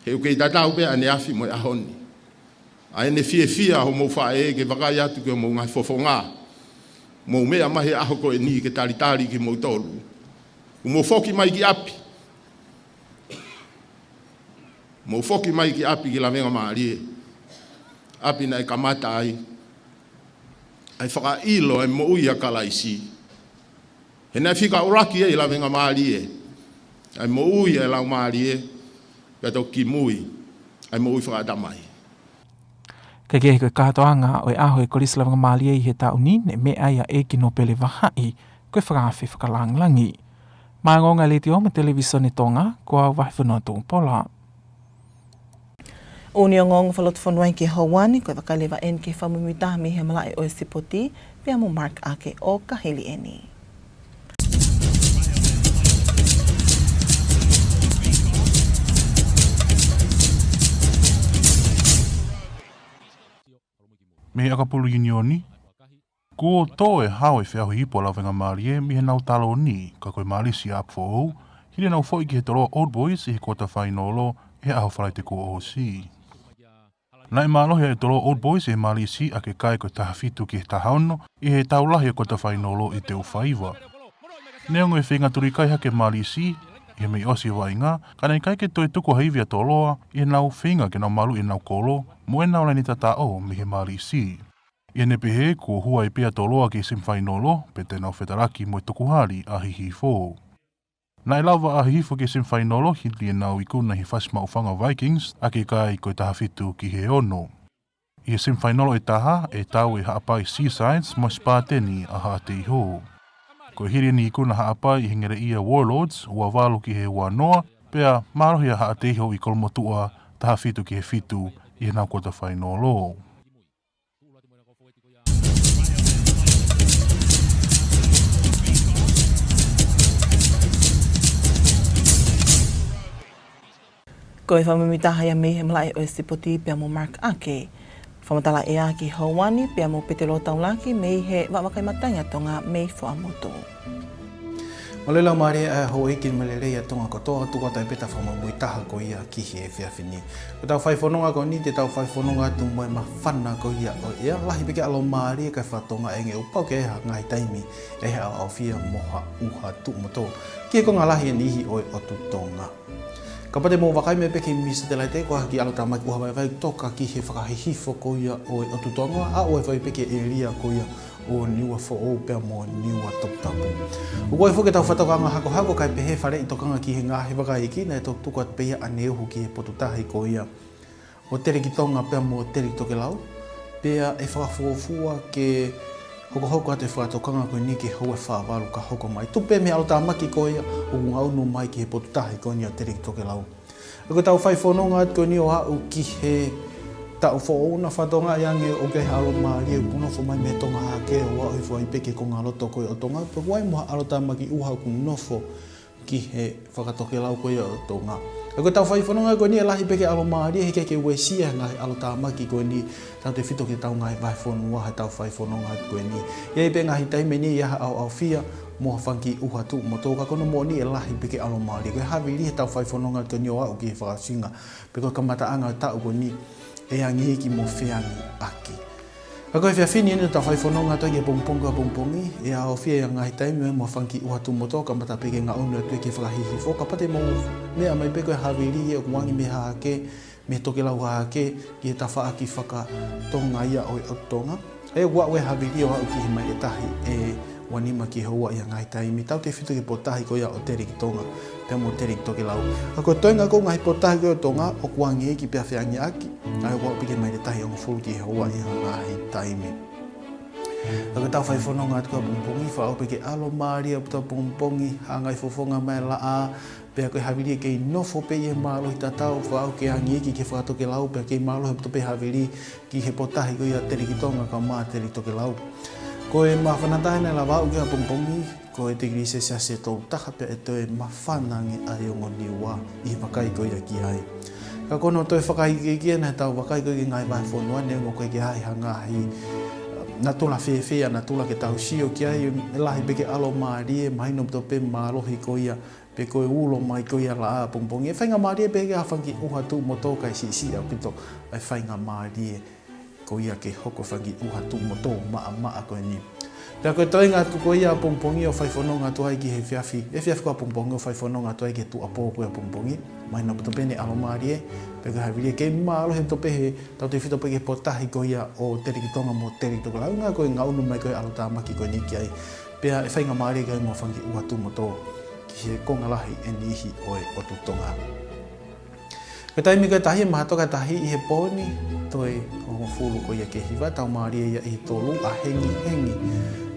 he ʻoku kei tatau pē ʻaneafi mo e ʻaho ni. ʻA ʻene fiefia hoʻomou faʻē ke vakai atu ki hoʻomou ngaahi fofonga. Mou meʻa mai he ʻaho ko ʻeni ke talitali kimoutolu. Mou foki mai ki ʻapi. Mou foki mai ki ʻapi ki Lavengamālie. ʻApi naʻe kamata ai ʻa e fakaʻilo ʻa e moʻui ʻia Kalaisi. He naʻe fika ʻuluaki ʻe Lavengamālie ʻa e moʻui ʻa e Laumālie, pea toki kimui ʻa e moʻui fakaʻatamai. Kae kehe ko e kātoanga ʻo e ʻaho e Kolisi Lavengamālie ʻi he taʻu ni, ne meʻa ai ʻa e ʻEiki Nōpele Vahaʻi ko e fakaafe fakalāngilangi. Maʻá e ongoongo ʻa e Letiō mo e Televīsone Tonga, ko au Vahefonua Tupola. ʻOku ne ongoongo fakalotofonua ki he houa ni, ko e vakai leva ʻeni ki he fakamuimuitaha mei he malaʻe ʻo e sipoti, pea mo Mark Ake ʻo ka hili ʻeni. Mei he ʻakapulu ʻiunioni, kuo tō e hao e feʻauhi ipu ʻa Lavengamālie mei heʻenau taloni, ka ko e Mālisi ʻi ʻApifoʻou, hili ʻenau foʻi ki he Toloa Old Boys ʻi he kuata fainolo ʻi he ʻaho Falaite kuo ʻosi. Naʻe mālohi ʻa e Toloa Old Boys ʻi he Mālisi ʻaki e kai ko e taha fitu ki he taha ono ʻi he tau lahi ʻo e kuata fainolo ʻi Teufaiva. Neongo e feinga tuli kai hake Mālisi ʻi he mei ʻosi e vaʻinga, ka naʻe ʻikai ke toe tuku ha ivi ʻa Toloa ʻi heʻenau feinga ke nau maluʻi ʻenau kolo mo ʻenau laine tataʻo mei he Mālisi. ʻI heʻene pehē, kuo hū ai pē ʻa Toloa ki he semifainolo, pea te nau fetalaki mo e tukuhali ʻa Hihifo. Naʻe lava ʻa Hihifo ki he semifainolo hili ʻenau ikuna ʻi he Fasi Maʻufanga Vikings ʻaki e kai ko e taha fitu ki he ono. ʻI he semifainolo ʻe taha, ʻe tau ʻe Haʻapai Seaside mo e Spartan ʻa Haʻateiho. Ko e hili ʻeni ikuna ʻa Haʻapai ʻi he ngeleʻia Warlords, ua valu ki he ua noa, pea mālohi ʻa Haʻateiho ʻi Kolomotuʻa, taha fitu ki he fitu ʻi heʻenau kuata fainolo. Ko e fakamuimuitaha ia mei he malaʻe ʻo e sipoti pea mo Mark Ake. Fakamatala ʻea ki he houa ni pea mo Petelo Taulaki mei he Vaʻa Vakai Matangi ʻa Tonga mei Fuaʻamotu. Mālō e laumālie ʻa e houʻeiki mo e lelei ʻa Tonga kotoa, tuku atu e pē ʻetau fakamuimuitaha ko ia ki he efiafi ni. Ko ʻetau fai fononga ko eni, te tau fai fononga atu mo e māfana ko ia ʻo e ʻea, lahi pē ke ʻalomālie kae fakatonga, hangē ʻoku pau ke ʻi ai ha ngaahi taimi ʻe ʻaoʻaofia mo ha ʻuha tuʻu motu ki he konga lahi ʻe niʻihi ʻo e ʻotu Tonga. Kapau te mou vakai mai pē ki he misa satelaite, ko e hā e kiʻi ʻalotāmaki ʻuha vaivai ʻoku toka ki he fakahihifo ko ia ʻo e ʻotu Tonga, ʻa ia ʻoku fai pē ki he ʻēlia ko ia ʻo Niuafoʻou pea mo Niuatoputapu. ʻOku ʻi ai foki ʻetau fakatokanga hakohako kae pehē faleʻi tokanga ki he ngaahi vaka iiki, naʻe toki tuku atu pē ia ʻaneuhu ki he potu tahi ko ia ʻo Teleki Tonga pea mo Teleki Tokelau. Pea ʻe fakafuofua ke hokohoko atu e fakatokanga ko eni ki he houa ʻe fā valu ka hoko mai. Tupu pē mei he ʻalotāmaki ko ia ʻoku ngaʻunu mai ki he potu tahi ko eni ʻo Teleki Tokelau. Ko ʻetau fai fononga atu ko eni ʻo aʻu ki he taʻu foʻou, naʻe fakatokangaʻi ange ʻoku ʻi ai ha ʻalomālie ʻoku nofo mai mei Tonga hake ʻo aʻu hifo ai pē ki he kongaloto ko ia ʻo Tonga, pea ʻoku ʻi ai mo ha ʻalotāmaki ʻuha ʻoku nofo ki he fakatokelau ko ia ʻo Tonga. Ko ʻetau fai fononga ko eni ʻe lahi pē ke ʻalomālie, heʻikai ke uesia e ngaahi ʻalotāmaki ko eni, tautefito ki heʻetau ngaahi vahefonua heʻetau fai fononga atu ko eni. ʻI ai pē ngaahi taimi ʻe niʻihi ʻe ʻaoʻaofia mo ha fanga kiʻi ʻuha tuʻu motu, ka ko hono moʻoni ʻe lahi pē ke ʻalomālie. Ko e havili heʻetau fai fononga atu ko eni ʻo aʻu ki he fakaʻosinga, pe ko e kamataʻanga ʻo e taʻu ko eni, ʻe angiiki mo feangiʻaki. Ka ko e efiafi ni ʻeni ʻoku tau fai fononga atu ai ki he pongipongi ki he pongipongi, ʻe ʻaoʻaofia ʻi ha ngaahi taimi mo ha fanga kiʻi ʻuha tuʻu motu, kamata pē ke ngaʻunu atu ki he fakahihifo, kapau te mou meʻa mai pē ko e havili ʻoku angi mei Hahake, mei Tokelau Hahake, ki he tafaʻaki faka-Tonga ia ʻo e ʻotu Tonga. ʻE ʻoku aʻu e havili ʻo aʻu ki he maile tahi ʻe ua nima ki he houa ʻi ha ngaahi taimi, tautefito ki he potu tahi ko ia ʻo Teleki Tonga pea mo Teleki Tokelau. Ka ko e toenga ko e ngaahi potu tahi ko ia ʻo Tonga ʻoku angiiki pea feangiʻaki, ʻa ia ʻoku aʻu pē ki he maile tahi ʻe hongofulu ki he houa ʻi ha ngaahi taimi. Ka ko ʻetau fai fononga atu ko ia ʻapongipongi, fakaʻau pē ke ʻalomālie ʻaupito ʻapongipongi, hanga ʻo fofonga mai e laʻā, pea ko e havili ʻe kei nofo pē ʻi he mālohi tatau, fakaʻau ke angiiki ki he fakatokelau, pea kei mālohi ʻaupito pē havili ki he potu tahi ko ia Teleki Tonga kae ʻumaʻā Teleki Tokelau. Ko e māfana taha naʻe lava aʻu ki ai ʻapongipongi, ko e tikilī selesiasi ʻe tolu taha, pea ʻe toe māfana ange ʻa e ongo Niua ʻi he vakai ko ia ki ai. Ka ko hono toe fakaikiiki ʻena heʻetau vakai ko ia ki he ngaahi vahefonua, neongo ʻoku ʻikai ke ʻi ai ha ngaahi, uh, natula fēfē ʻa e natula ke tau sio ki ai, ʻe lahi pē ke ʻalomālie, mahino ʻaupito pē mālohi ko ia, pe ko e ulo mai ko ia e laʻā ʻapongipongi. ʻE faingamālie pē ke ʻi ai ha fanga kiʻi ʻuha tuʻu motu kae siʻisiʻi ʻaupito e faingamālie ko ia ke hoko e fanga kiʻi ʻuha tuʻu motu maʻamaʻa ko eni. Pea ko e toenga atu ko ia ʻapongipongi ʻo fai fononga atu ai ki he efiafi, efiafi ko ia ʻapongipongi ʻo fai fononga atu ai ki he tuʻuapō ko ia ʻapongipongi. Mahino ʻaupito pē ʻene ʻalomālie, pea ko e havili ʻe kei mālohi ʻaupito pē he tautefito pē ki he potu tahi ko ia ʻo Teleki Tonga mo Teleki Tokelau, ʻuhinga ko e ngaʻunu mai ko ia e ʻalotāmaki ko eni ki ai. Pea ʻe faingamālie ke ʻi ai mo ha fanga kiʻi ʻuha tuʻu motu ki he konga lahi ʻe niʻihi ʻo e ʻotu Tonga. Ko e taimi ko e tahi ʻe maha toka tahi ʻi he pō ni, toe hongofulu ko ia ki he hiva, tau mālie ia ʻi he tolu ʻa hengihengi.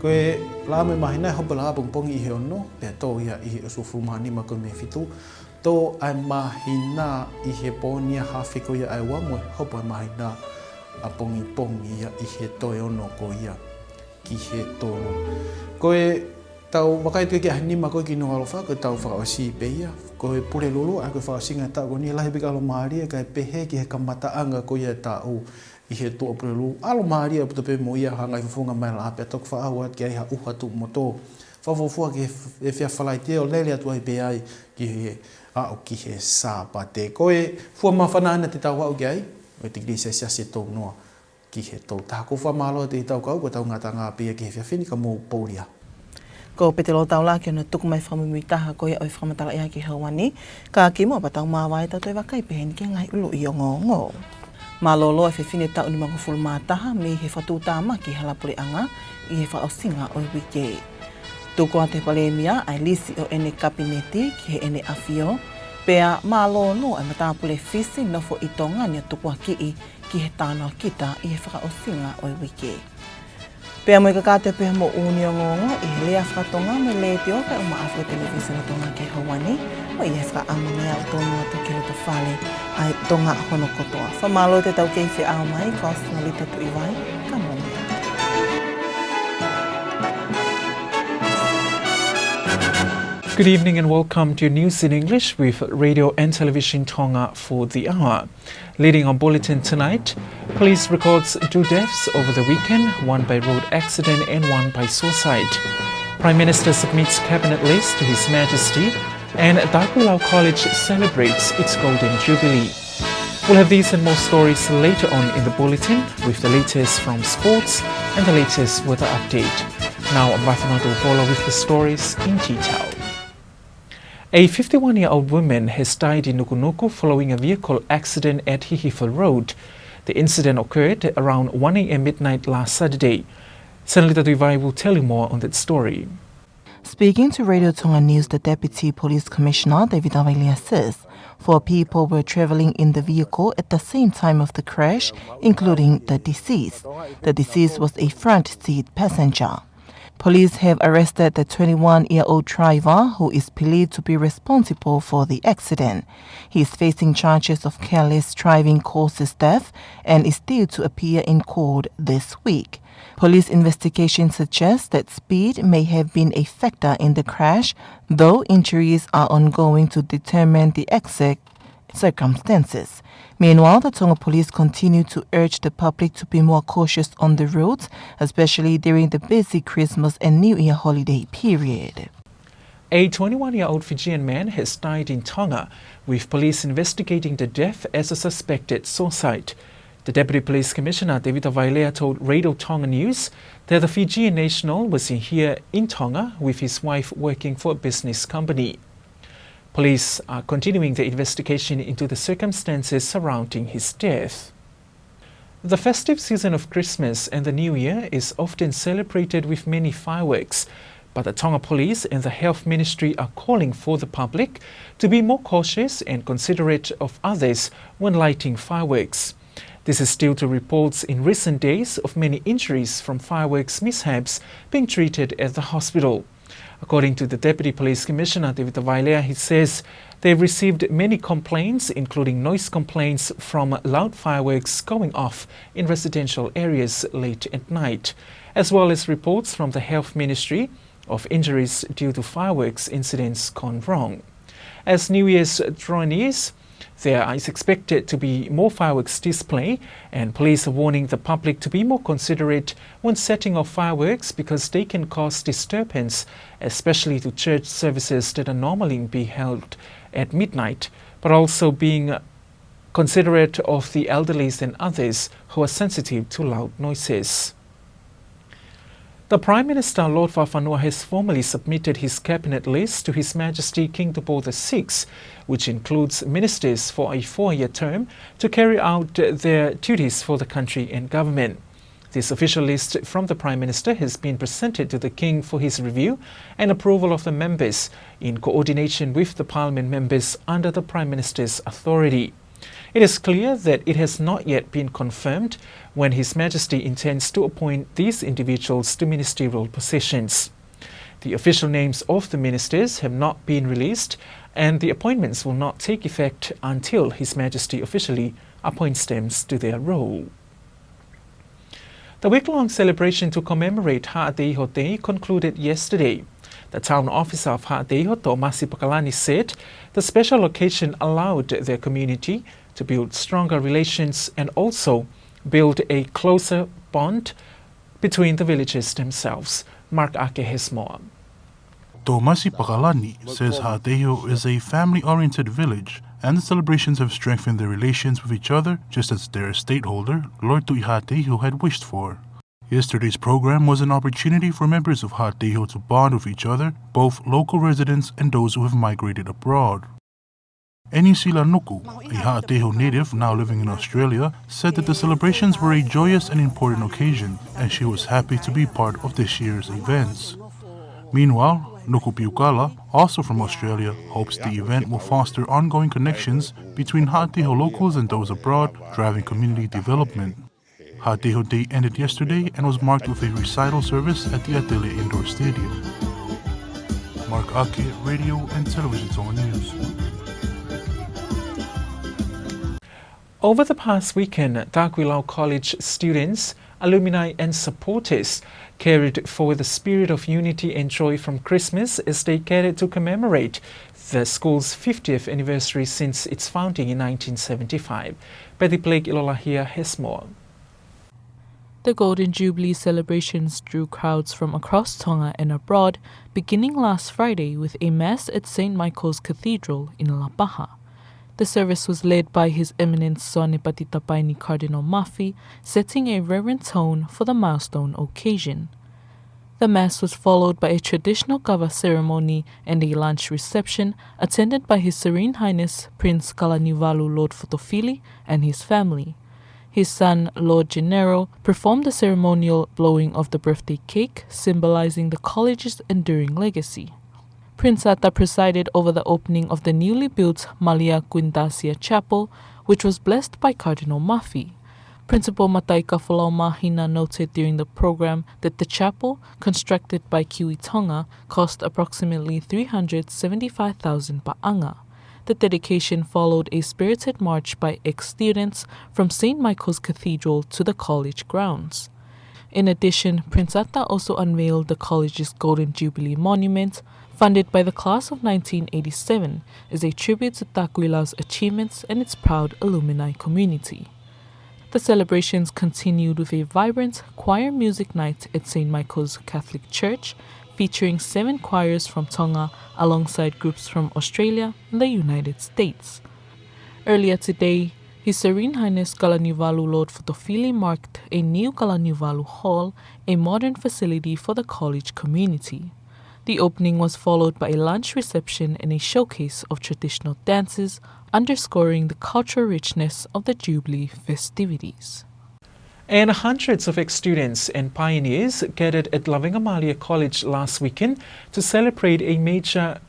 Ko e laʻā mo e māhina ʻe hopo e laʻā ʻapongipongi ʻi he ono, pea tō ia ʻi he ʻosi uofulu mā nima ko ia mei he fitu. Tō ʻa e māhina ʻi he pō ni ʻa hafe ko ia ʻa e ua, mo e hopo e māhina ʻapongipongi ia ʻi he toe ono ko ia ki he tolu. Ko ʻetau vakai atu ki he ʻaho nima ko ia ki Nukuʻalofa, ko ʻetau fakaʻosi pē ia. Ko e Pulelulu, ʻa ia ko e fakaʻosinga e taʻu ko eni, lahi pē ke ʻalomālie kae pehē ki he kamataʻanga ko ia e taʻu ʻi he Tuʻapulelulu. ʻAlomālie ʻaupito pē mo ia, hanga ʻo fofonga mai e laʻā pea toki fakaʻau atu ki ai ha ʻuha tuʻu motu. Fakafuofua ki he f-, efiafi Falaite ʻo lele atu ai pē ai ki he aʻu ki he Sāpate. Ko e fua māfana ʻena te tau aʻu ki ai, ʻo e tikilī selesiasi ʻe tolu noa ki he tolu taha. ʻOku ou fakamālō atu ʻi heʻetau kau, ko ʻetau ngataʻanga pē ia ki he efiafi ni, ka mou pōlia. Ko Petelo Taulaki hono tuku mai e fakamuimuitaha ko ia ʻo e fakamatala ʻea ki he houa ni, ka kimuʻa pea tau māvae, tau toe vakai pē heni ki he ngaahi ʻuluʻi ongoongo. Mālōlō e fefine taʻu nimangofulu mā taha mei he Fakatuʻutāmaki Halapuleʻanga ʻi he fakaʻosinga ʻo e uike. Tuku atu ʻe he Palēmia ʻa e lisi ʻo ʻene Kapineti ki heʻene ʻAfio, pea mālōlō ʻa e matāpule Fisi nofo ʻi Tonga ni ʻo tukuakiʻi ki he talanoa kita ʻi he fakaʻosinga ʻo e uike. Pea mo e kakato pē ia hoʻomou ʻū ongoongo ʻi he lea faka-Tonga mei he Letiō kae ʻumaʻā foki e Televīsone Tonga ki he houa ni, mo ia ʻe fakaʻamu mai ʻo tonu atu ki loto fale ʻa e Tonga hono kotoa. Fakamālō atu ʻetau kei feʻao mai, ko Sinolita Tuʻivai, ka mou meʻa ā. Good evening and welcome to news in English with Radio and Television Tonga for the hour. Leading our bulletin tonight, police records two deaths over the weekend, one by road accident and one by suicide. Prime Minister submits cabinet list to His Majesty, and Takuilau College celebrates its Golden Jubilee. We'll have these and more stories later on in the bulletin, with the latest from sports and the latest weather update. Now, Vaifanato Pola with the stories in detail. A fifty-one-year-old woman has died in Nukunuku following a vehicle accident at Hihifo Road. The incident occurred around one a.m. midnight last Saturday. Senalita Tuivai will tell you more on that story. Speaking to Radio Tonga News, the Deputy Police Commissioner, Tevita Vailea, says four people were travelling in the vehicle at the same time of the crash, including the deceased. The deceased was a front seat passenger. Police have arrested the twenty-one-year-old driver, who is believed to be responsible for the accident. He is facing charges of careless driving causes death and is due to appear in court this week. Police investigation suggests that speed may have been a factor in the crash, though inquiries are ongoing to determine the exact circumstances. Meanwhile, the Tonga Police continue to urge the public to be more cautious on the roads, especially during the busy Christmas and New Year holiday period. A twenty-one-year-old Fijian man has died in Tonga, with police investigating the death as a suspected suicide. The Deputy Police Commissioner, Tevita Vailea, told Radio Tonga News that the Fijian national was in here in Tonga with his wife working for a business company. Police are continuing the investigation into the circumstances surrounding his death. The festive season of Christmas and the New Year is often celebrated with many fireworks, but the Tonga Police and the Health Ministry are calling for the public to be more cautious and considerate of others when lighting fireworks. This is due to reports in recent days of many injuries from fireworks mishaps being treated at the hospital. According to the Deputy Police Commissioner, Tevita Vailea, he says they've received many complaints, including noise complaints from loud fireworks going off in residential areas late at night, as well as reports from the Health Ministry of injuries due to fireworks incidents gone wrong. As New Year's draw nears, there is expected to be more fireworks display, and police are warning the public to be more considerate when setting off fireworks because they can cause disturbance, especially to church services that are normally be held at midnight, but also being considerate of the elderlies and others who are sensitive to loud noises. The Prime Minister, Lord Fakafanua, has formally submitted his cabinet list to His Majesty King Tupou the sixth, which includes ministers for a four-year term to carry out their duties for the country and government. This official list from the Prime Minister has been presented to the King for his review and approval of the members in coordination with the Parliament members under the Prime Minister's authority. It is clear that it has not yet been confirmed when His Majesty intends to appoint these individuals to ministerial positions. The official names of the ministers have not been released, and the appointments will not take effect until His Majesty officially appoints them to their role. The week-long celebration to commemorate Haʻateiho Day concluded yesterday. The town officer of Haʻateiho, Tomasi Pakalani, said the special occasion allowed their community to build stronger relations and also build a closer bond between the villages themselves. Mark Ake has more. Tomasi Pakalani says Haʻateiho is a family-oriented village, and the celebrations have strengthened their relations with each other, just as their estate holder, Lord Tuʻihaʻateiho, had wished for. Yesterday's program was an opportunity for members of Haʻateiho to bond with each other, both local residents and those who have migrated abroad. Enisila Nuku, a Haʻateiho native now living in Australia, said that the celebrations were a joyous and important occasion, and she was happy to be part of this year's events. Meanwhile, Nuku Piukala, also from Australia, hopes the event will foster ongoing connections between Haʻateiho locals and those abroad, driving community development. Haʻateiho Day ended yesterday and was marked with a recital service at the Atele Indoor Stadium. Mark Ake, Radio and Television Tonga News. Over the past weekend, Takuilau College students, alumni and supporters carried forward the spirit of unity and joy from Christmas as they gathered to commemorate the school's fiftieth anniversary since its founding in nineteen seventy-five. Betty Blake, ʻIlolahia, has more. The Golden Jubilee celebrations drew crowds from across Tonga and abroad, beginning last Friday with a mass at Saint Michael's Cathedral in Lapaha. The service was led by His Eminence Soane Patitapaini Cardinal Mafi, setting a reverent tone for the milestone occasion. The mass was followed by a traditional kava ceremony and a lunch reception attended by His Serene Highness Prince Kalaniuvalu Lord Fotofili and his family. His son, Lord Gennaro, performed the ceremonial blowing of the birthday cake, symbolizing the college's enduring legacy. Prince Ata presided over the opening of the newly built Malia Quintasia Chapel, which was blessed by Cardinal Mafi. Principal Matai Kafolaumahina noted during the program that the chapel, constructed by Kiwi Tonga, cost approximately three hundred seventy-five thousand paʻanga. The dedication followed a spirited march by ex-students from Saint Michael's Cathedral to the college grounds. In addition, Prince Ata also unveiled the college's Golden Jubilee Monument, funded by the class of nineteen eighty-seven, as a tribute to Takuilao's achievements and its proud alumni community. The celebrations continued with a vibrant choir music night at Saint Michael's Catholic Church, featuring seven choirs from Tonga alongside groups from Australia and the United States. Earlier today, His Serene Highness Kalaniuvalu Lord Fotofili marked a new Kalaniuvalu Hall, a modern facility for the college community. The opening was followed by a lunch reception and a showcase of traditional dances, underscoring the cultural richness of the Jubilee festivities. And hundreds of ex-students and pioneers gathered at Lavengamālie College last weekend to celebrate a major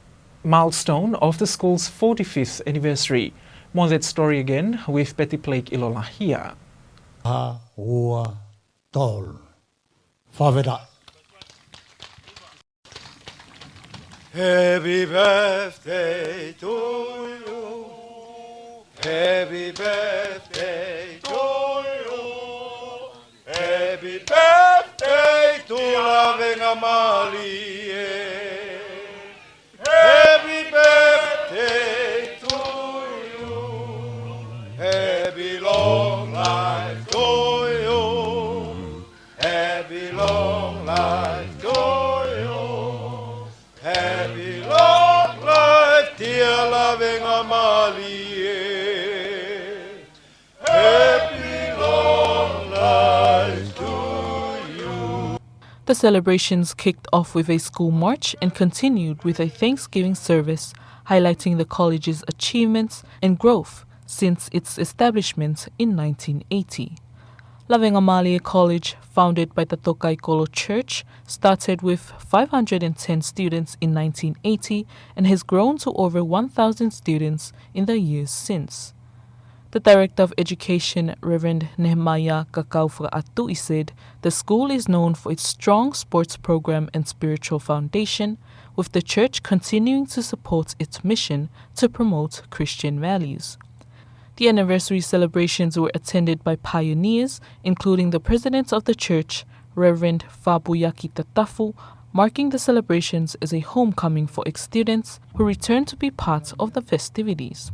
milestone of the school's forty-fifth anniversary. More on that story again with Betty Blake, ʻIlolahia. Ua, tolu. Fāvela. Happy birthday to you. Happy birthday to you. Happy birthday to Lavengamālie. Happy birthday to you. Happy long life to you. Happy long life to you. Happy long life, dear Lavengamālie. Happy long life to you. The celebrations kicked off with a school march and continued with a Thanksgiving service, highlighting the college's achievements and growth since its establishment in nineteen eighty. Lavengamālie College, founded by the Tōkaikolo Church, started with five hundred and ten students in nineteen eighty and has grown to over one thousand students in the years since. The Director of Education, Reverend Nehemiah Kakaufakaʻatuʻi, said the school is known for its strong sports program and spiritual foundation, with the church continuing to support its mission to promote Christian values. The anniversary celebrations were attended by pioneers, including the President of the Church, Reverend Fapuyaki Tatafu, marking the celebrations as a homecoming for ex-students who returned to be part of the festivities.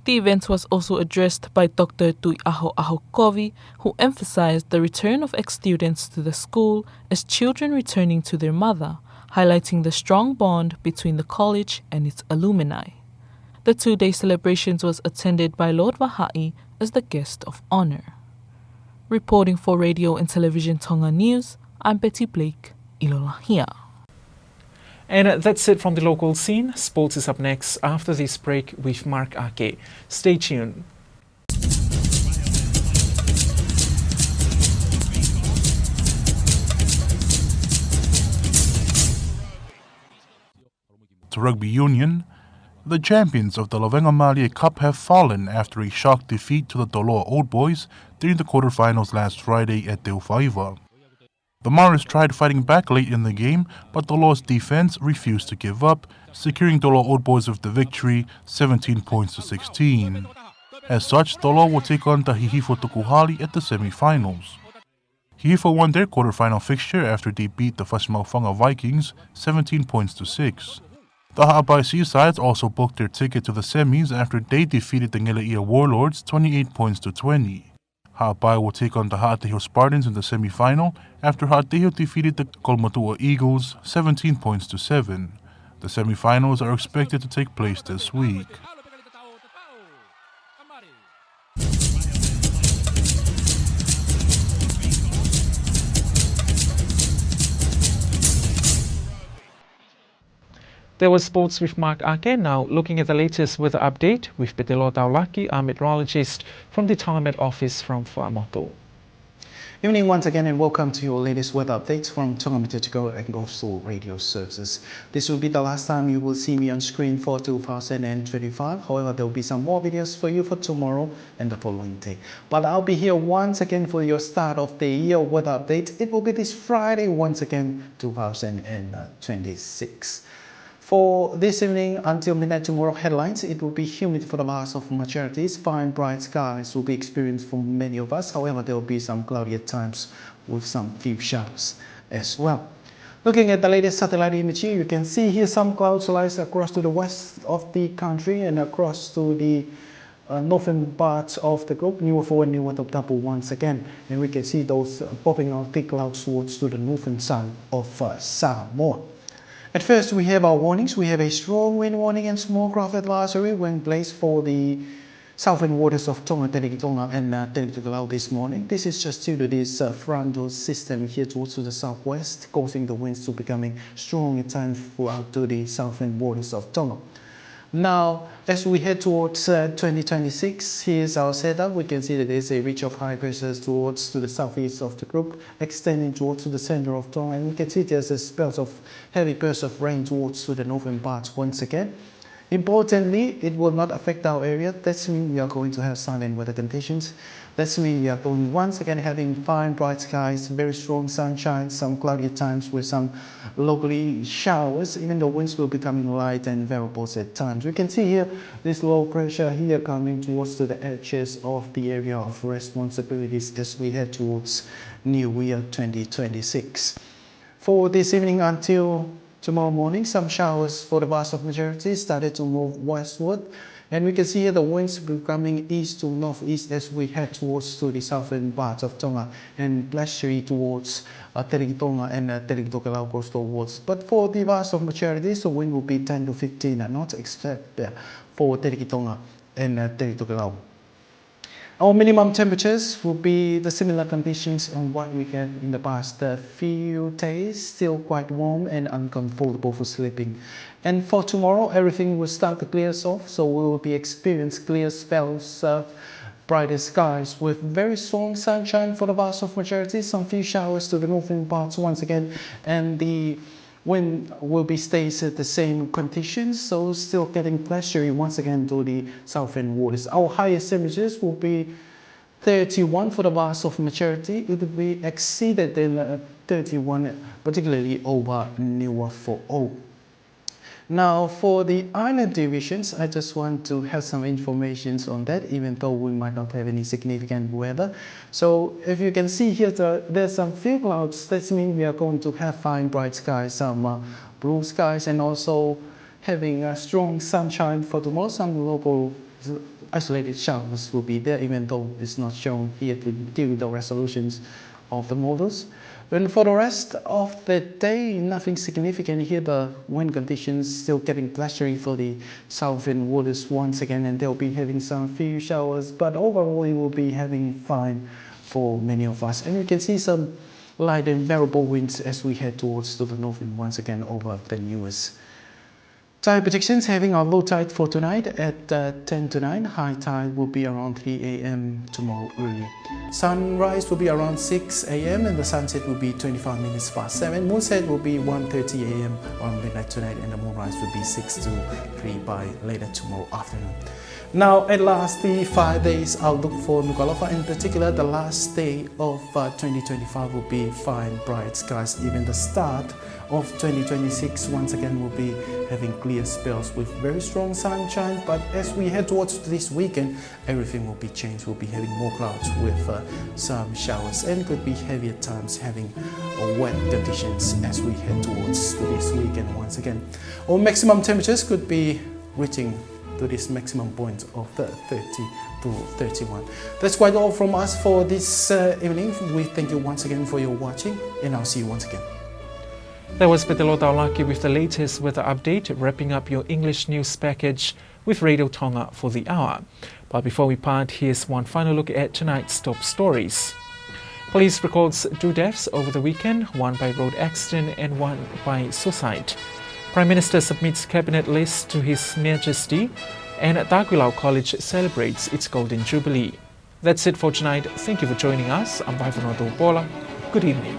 The event was also addressed by Doctor Tuʻiʻaho ʻAhokovi, who emphasized the return of ex-students to the school as children returning to their mother, highlighting the strong bond between the college and its alumni. The two-day celebrations was attended by Lord Vahaʻi as the guest of honor. Reporting for Radio and Television Tonga News, I'm Betty Blake, ʻIlolahia. And that's it from the local scene. Sports is up next after this break with Mark Ake. Stay tuned. To rugby union, the champions of the Lavengamālie Cup have fallen after a shock defeat to the Toloa Old Boys during the quarterfinals last Friday at Teufaiva. The Maras tried fighting back late in the game, but Toloa's defense refused to give up, securing Toloa Old Boys with the victory, seventeen points to sixteen. As such, Toloa will take on Tahihifo Tokuhali at the semifinals. Hihifo won their quarterfinal fixture after they beat the Fasi Maʻufanga Vikings seventeen points to six. The Haʻapai Seasides also booked their ticket to the semis after they defeated the Ngeleʻia Warlords twenty-eight points to twenty. Haʻapai will take on the Haʻateiho Spartans in the semifinal after Haʻateiho defeated the Kolomotuʻa Eagles seventeen points to seven. The semifinals are expected to take place this week. That was sports with Mark Ake. Now, looking at the latest weather update with Peteloa Taulaki, our meteorologist from the Tonga Met Office from Fuaʻamotu. Evening once again and welcome to your latest weather updates from Tonga Meteorological and Coastal Radio Services. This will be the last time you will see me on screen for two thousand and twenty-five. However, there will be some more videos for you for tomorrow and the following day. But I'll be here once again for your start of the year weather update. It will be this Friday once again, two thousand and twenty-six. For this evening until midnight tomorrow, headlines, it will be humid for the vast of majorities. Fine bright skies will be experienced for many of us. However, there will be some cloudy at times with some few showers as well. Looking at the latest satellite imaging, you can see here some clouds lies across to the west of the country and across to the uh, northern parts of the group, Niuafoʻou and Niuatoputapu once again. And we can see those, uh, popping out thick clouds towards to the northern side of, uh, Samoa. At first, we have our warnings. We have a strong wind warning and small craft advisory in place for the southern waters of Tonga, Telekitonga, and, uh, Teletokelau this morning. This is just due to this, uh, frontal system here towards to the southwest, causing the winds to becoming strong at times throughout to the southern waters of Tonga. Now, as we head towards, uh, twenty twenty-six, here's our setup. We can see that there's a ridge of high pressures towards to the southeast of the group, extending towards to the center of Tonga. And we can see there's a spells of heavy bursts of rain towards to the northern parts once again. Importantly, it will not affect our area. That's mean we are going to have silent weather conditions. That's mean we are going once again having fine bright skies, very strong sunshine, some cloudy at times with some locally showers, even though winds will be coming light and variables at times. We can see here this low pressure here coming towards to the edges of the area of responsibilities as we head towards New Year twenty twenty-six. For this evening until tomorrow morning, some showers for the vast of majority started to move westward. And we can see here the winds becoming east to northeast as we head towards to the southern part of Tonga and blustery towards, uh, Telekitonga and, uh, Teletokelau coastal waters. But for the vast of majority, the wind will be ten to fifteen knots except, uh, for Telekitonga and, uh, Teletokelau. Our minimum temperatures will be the similar conditions on what we had in the past, uh, few days, still quite warm and uncomfortable for sleeping. And for tomorrow, everything will start to clear off, so we will be experience clear spells of brighter skies with very strong sunshine for the vast of majority, some few showers to the northern parts once again, and the wind will be stays at the same conditions, so still getting pleasure once again to the southern waters. Our highest temperatures will be thirty-one for the vast of majority. It will be exceeded in, uh, thirty-one, particularly over Niuafoʻou. Now, for the island divisions, I just want to have some informations on that, even though we might not have any significant weather. So, if you can see here, the, there's some few clouds. That means we are going to have fine, bright skies, some, uh, blue skies, and also having a strong sunshine for tomorrow. Some local isolated showers will be there, even though it's not shown here to, due to the resolutions of the models. And for the rest of the day, nothing significant here. The wind conditions still getting blustery for the southern waters once again, and they'll be having some few showers, but overall it will be having fine for many of us. And you can see some light and variable winds as we head towards to the north and once again over the Niuas. Tide predictions having a low tide for tonight at, uh, ten to nine. High tide will be around three a.m. tomorrow early. Sunrise will be around six a.m. and the sunset will be twenty-five minutes past seven. Moonset will be one thirty a.m. around midnight tonight, and the moonrise will be six to three by later tomorrow afternoon. Now, at last, the five days outlook for Nukuʻalofa. In particular, the last day of, uh, twenty twenty-five will be fine, bright skies. Even the start of twenty twenty-six, once again, will be having clear spells with very strong sunshine. But as we head towards this weekend, everything will be changed. We'll be having more clouds with, uh, some showers and could be heavy at times, having, uh, wet conditions as we head towards this weekend once again. Our maximum temperatures could be reaching to this maximum point of the thirty to thirty-one. That's quite all from us for this, uh, evening. We thank you once again for your watching, and I'll see you once again. That was Petelo Taulaki with the latest weather update, wrapping up your English news package with Radio Tonga for the hour. But before we part, here's one final look at tonight's top stories. Police records two deaths over the weekend, one by road accident and one by suicide. Prime Minister submits cabinet list to His Majesty, and Takuilau College celebrates its Golden Jubilee. That's it for tonight. Thank you for joining us. I'm Vaifanoa Tupola. Good evening.